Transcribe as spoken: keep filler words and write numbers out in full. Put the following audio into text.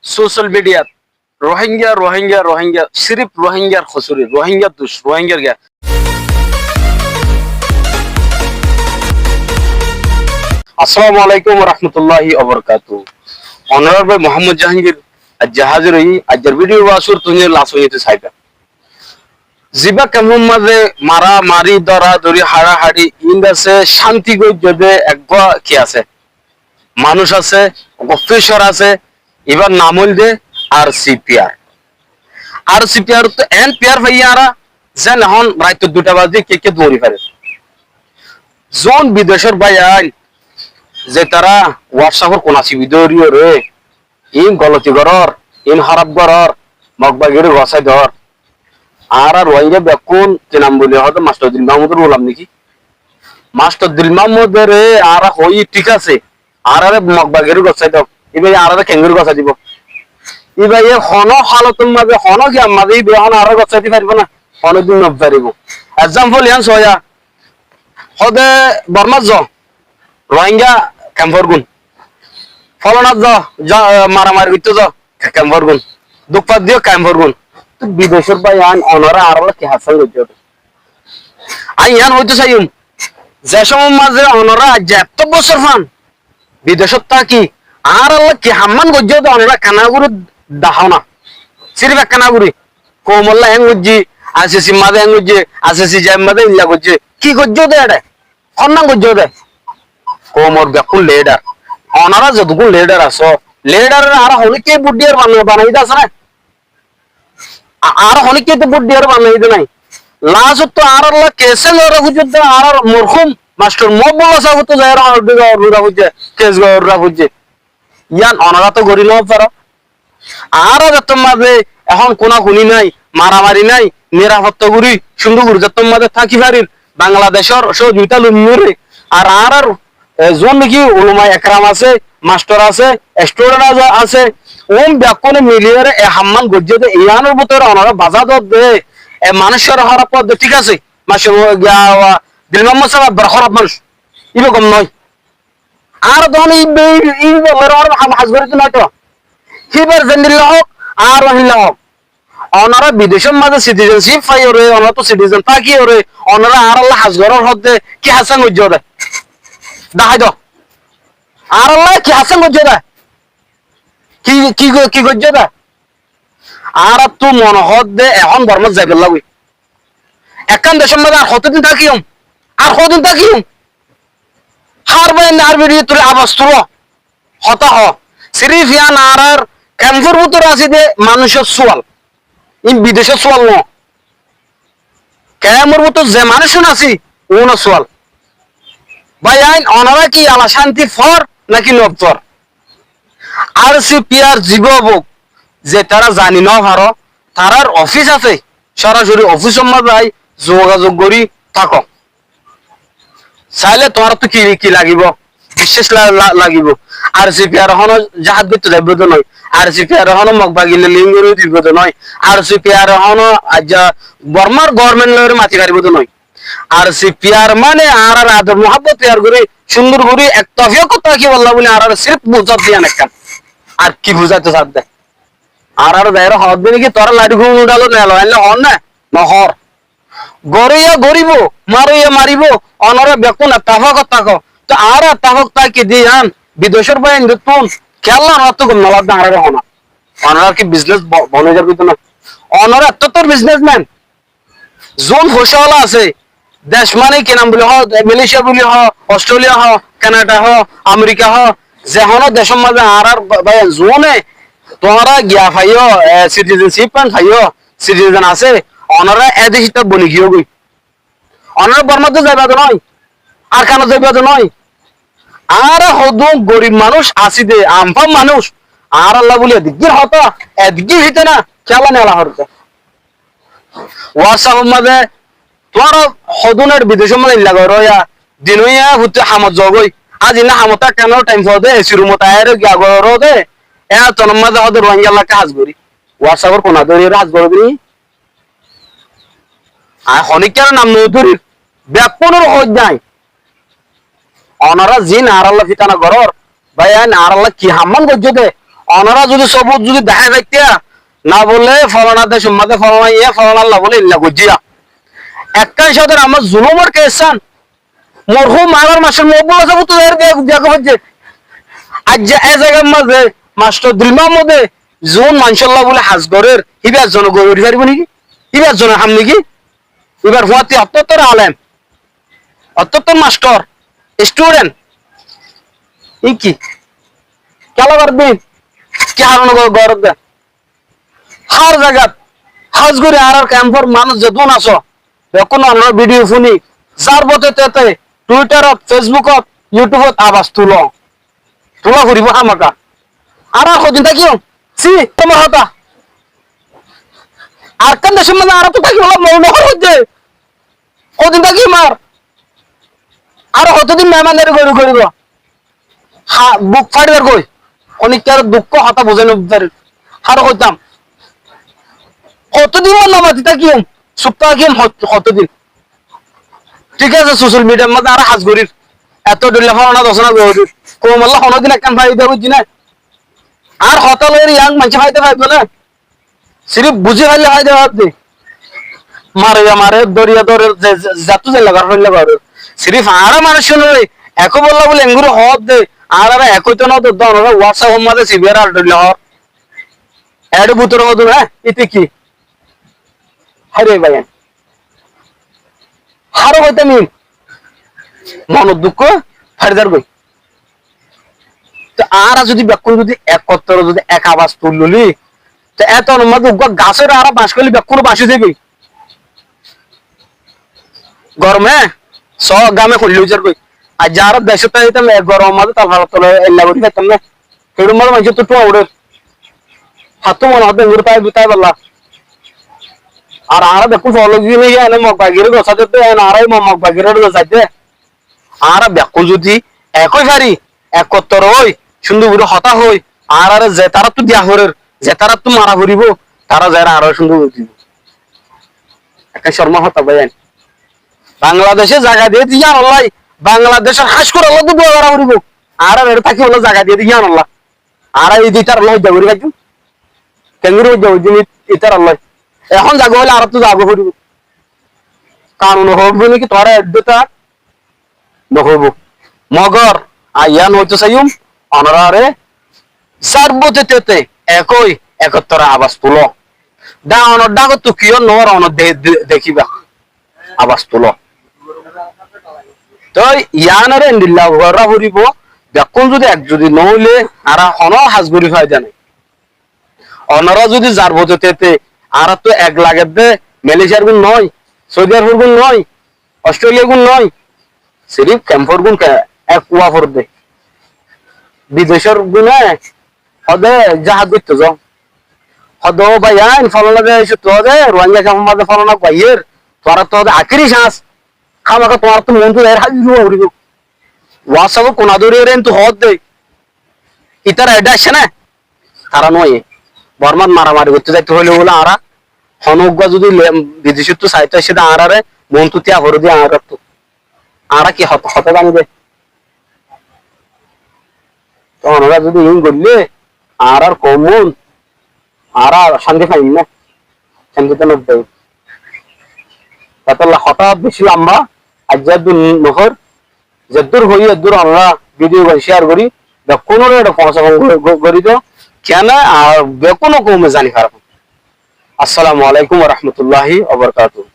Social mediat Rohingya, Rohingya, Rohingya, sirif Rohingyar hosuri, Rohingyar duc, Rohingyar giya. Assalamu alaikum warahmatullahi wabarakatuh. Onorar bái Muhammad Jahangir aijja házir óiyi, aijjar video wá cúrut tuñí las óiyete saiba. Zibá kemfor mazé maramari, dóradóri, haçahaçi, iín asé, cánti goijjé dé eggúa ki asé? Manúic asé, eggúa fisar asé, ibár nam óilde R C P R. R C P R ottu eén piyar faiyí añára, zeén ehón raitor duita bazé ki ki dóri farer. Zon bidecór bái ain, ze tará WhatsApp or kuna sibi dóri óre, iín goloti gorór, iín hóraf gorór, Mog baigiré gosái dór. Añára Rohingya bekkún ki nam buli hoó dé, Mastor Dil Mahmudor gulam niki? Mastor Dil Mahmudore añára hoiyí, thík asé, añáráre Mog baigiré gosái dók. Íbaye añáráre keéngorí gosái dibou? Íbaye honó hálotor mazé, honó giyar mazé íbaye ehón añáráre gosái di faribóu ná? Honódin no faribóu. Example yián soóya, hoó dé Bormát zo, Rohingya kemfor gún. Folonat zo, za, maramari goittó zo, ke-, kemfor gún. Duk fat diyó kemfor gún. Tó bidecór bái ain, onorá añárálla ki hassán goijjó dé? Añí yián hoitó saiyum, ze cómot mazé onorá aijja ettó bosór fán bidecót táki, añárálla ki hammán goijjó dé, onorá ekkána gorí dahó na. Sirif ekkána gorí. Koumolla eén goijjí, R C C mazé eén goijjé, R C C zaim mazé illa goijjé. Ki goijjó dé eçé? Honnán goijjó dé? Koumor bekkún lidar. Onorá zotokkún lidar asó, lidaroré añára honíkka bút diyar bana-, banaiyí dé asé né? A-, añára honíkka tó bút diyar banaiyí dé nái. Last ottu añárálla kes gorá foijjé dé, añárar morhúm Mastor Muhibbullah sáb ottu zaiyóre añára dé gorá foijjé, kes gorá foijjé. Yián onorá tó gorí no faró. Añára zettót mazé ehón kunakuní nái, maramari nái, nirafotta gorí, cúndor gorí zettót mazé táki farir, Bangladecór sóhojogita loiyóre, ar añárar, e, zuún niki ulama ekram asé, mastor asé, student asé, asé, uún bekkúne miliyóre e hammán goijjé dé, yiánor bútore onorá bazá dór dé, e manúiccúare hóraf hoó dé, thík asé, Mastor, ya, Dil Mahmud sáb boro hóraf manúic, íba gom noó. Añára toóu íba, íba, íba loiyóre añára ham hás gorí dí noóito. Híbar zendilla hók, añárar héndilla hók. Onorá bidecór mazé citizenship faiyóre, onorá tó citizen tákiyóre, onorá añárálla hás gorór hoódde ki hassán goijjó dé? Dahái do. Añárálla ki hassán goijjó dé? Ki, ki go-, ki goijjó dé? Añáráttu mone hoódde ehón Bormát zaibálla goi. Ekkán decór mazé ar hotódin tákiyum? Ar hotódin tákiyum? Hár bái enne hár bidiyót tulí abas tuló. Hotá hoó. Sirif yián añárar kemfor bútore asé dé manúicor súal. Iín bidecór súal noó. Kemfor bútore ze manúiccún asé, uúnor súal. Bái ain, onorá ki yala cánti foór náki no foór? R C P R zibá óuk, ze tará zani no faró, tarár ofis asé, sórasóri ofisor mazé zai zugazug gorí táko. Sailé tuáñráttu ki, ki lagibó? Biccác la-, la-, lagibó. R C P R honó jahad goittó zaibóu dé noó. R C P R honó Mog baigilla link gorí dibóu dé noó. R C P R honó aijja Bormár government loiyóre mati faribóu dé noó. R C P R mane añárar ador muhábbot tiyar gorí, cúndor gorí, ettefákot tákibálla buli añáráre sirif buzát diyan ekkán. Ar ki buzáito saádde? Añáráre zaiyóre hoódde niki, tuáñra laçí húndalo nelo, enne hoór né? No hoór. Goróya goribóu, maróya maribóu, onorá bekkún ettefákot táko. Tóu añára ettefákot táki dé yián, bidecór bái aindóttun, kiyólla onoráttu gom no lagedde añáráre hoóna? Onorár ki biznes bo-, bon ói zaibóu dé noó? Onorá ettóttor biznesmen. Zuún foicáwala asé, dec mane ki nam buli hoó, Malaysia buli hoó, Australia hoó, Canada hoó, America hoó, ze honó decór mazé añárar ba-, báiyain zuúne tuáñra giya faiyó, e, citizenship faiyó, citizen asé, onorá e decótta boni giyógoi. Onorá Bormát zaiba de noó, Arkanot zaiba de noó. Añára hodún gorib manúic así de, anfam manúic, añárálla buli ediggír hotá, ediggír fitana, kiyólla nela hoór de. WhatsApp or mazé tuáñra hodún ar bidecór mazé illa goróya, din óiye futtí hamot zogói. Aijja hamot tákkanor thaim fode, A C rumot aiyóre giya goró de, e atonor mazé hoó de Rohingyalla has gorí. WhatsApp or kuna dóri has goró de. Añí honíkkar nam no dórir, bekkúnor hoóidde añí. Onorá ziín añárálla fitana gorór, bái ain añárálla ki hammán goijjó de, Onorá zudi sobut zudi dehái faitté, na bóle folana decor mazé folana iye, folana Allah bóle illa goijjé. Ekkán sodor añár zulumor kes san, morhum añárar mastor Muhibbulla sáb ottu zaiyóre biya, biya goijjé. Aijja e zagar mazé mastor Dil Mahmude zun manúicolla bóle ham gorér, híba ezzone gorí faribó niki? Híba ezzone ham niki? Íbar fuañti hottó hottó alem, hottó hottó mastor, student. Ín ki? Kiyólla gorédde? Ki harone go-, gorédde? Hár zagat, hás gorí añárar kempor manúic zedún asó, bekkún onorá video fúni, zar bote tete, Twitterot, Facebookot, YouTubeot abas tuló. Tulá foribó hámaka. Añára hodin tákiyum? Sí, tuáñr hotá. Arekkán decor mazé añára tó táki bóla mone nohór hoiddé. Hodin tákiyum ar? Ar hotodin mehémandari gorí goríbo? Ha, buk fári zar goi. Honikka ar dukko hotá buzái no farir. Ar hoitám. Hotodin ar no mati tákiyum? Súp tákiyum hot-, hotodin? Thík asé, social mediar mazé añára ham gorír. Eto dhoilla folana decor mazé gorír. Koumolla honodin ekkán faida goijjí né? Ar hotá loiyóre young maincé faida faibó né? Sirif buzí faille faida óibo de. Mare ya mare, dóre ya dóre, ze, ze, zettú zeilla gorí faille gorí. Sirif añára manúic no, ekó bolla bóle engori hoó de, añárare ekó óito no de, onorá WhatsApp or mazé sibiyóre ar dhoilla hoór. Ede bútore hoó de, hé, íte ki? Hare bái, añí haró hoitám ín, monor dukko fári zar goi. Te añára zudi bekkún zudi ek ottor zudi ek abas tulí, te eto onor mazé uggúa gasóre añára bañc goille bekkún bañc ói zaibói. Gorome, só game hoillé ói zar goi. Ar añára decót táki tán, e goromor mazé talfar tole ella gorí faitám né. Héçe mazé maincóttu thuá uçér. Hattú mone hoó de engori táibo, táibolla. Ar añára bekkún folok giyé ne, ene Mog bagiré gosá de, ene añára Mog, Mog bagiré gosá de. Añára bekkún zudi ek ói fari, ek ottor ói, cúndor gorí hotá hoi, añárare ze taráttu diya forer, ze taráttu mara foribó, tará zaiyóre añárare cúndor gorí dibo. Ekkán cormor hotá bái ain. Bangladecé zaga diyé de yíanolla, Bangladecór háñckurolla dua gora foribó. Añárare ere tákibolla zaga diyé de yíanolla. Añára ede ítarar lói hoijja gorí faijjum. Kengori hoijja goijjum ítarar lói. Ehón zaga óile añárattú zaga foribó. Kanune hoibo niki tuáñra edde tak? No hoibo. Mogor añí yián hoitó saiyum, onoráre zar bote tete ek ói ek ottor abas tuló. Dá onor dhákottu kiyór no ór, onor de-, de-, dekíba. Abas tuló. Toi yiánore endilla gorá foribó, bekkún zudi ek zudi no óile añára honó ham gorí faida nái. Onorá zudi zar bote tete, añárattú ek lage de, Malaysiar gún no, Saudi Araber gún no, Australia gún no, sirif kempor gún ke-, ek uwa for de. Bidecor gúne hoó de jihad goittó zo. Hoó de, "Ó bái ain, folana decóttu hoó de, Ruáingga kempor mazé folana uggúa aiyér, tuáñrattú hoó de akéri cans, hámaka tuáñrattú moóntu zaiyóre házir ówa foribó." WhatsApp ot kuna dóri ere entú hoó de, ítara ede aiccé né? Tará no aiyé. Bormat maramari goittó zaitó hoilé bóle añára, honó uggúa zudi le-, bidecóttu saitó aiccé de añárare, moóntu tiya fore de añárattú. Añára ki hot-, hotá zani de? Te onorá zudi iín goillé, añárar koum, añára cánti faiyum né? Cánti to no faiyum. Etolla hotá beci lamba, aijja eddúr no hoóir, zeddúr hoiyí eddúr onorá video gán share gorí, bekkúnore ete foóñsa fon go-, go-, gorí do, kiyá na, ar bekkúno koume zani faró. Assalamu alaikum wa rahmatullahi wa barakatuhu.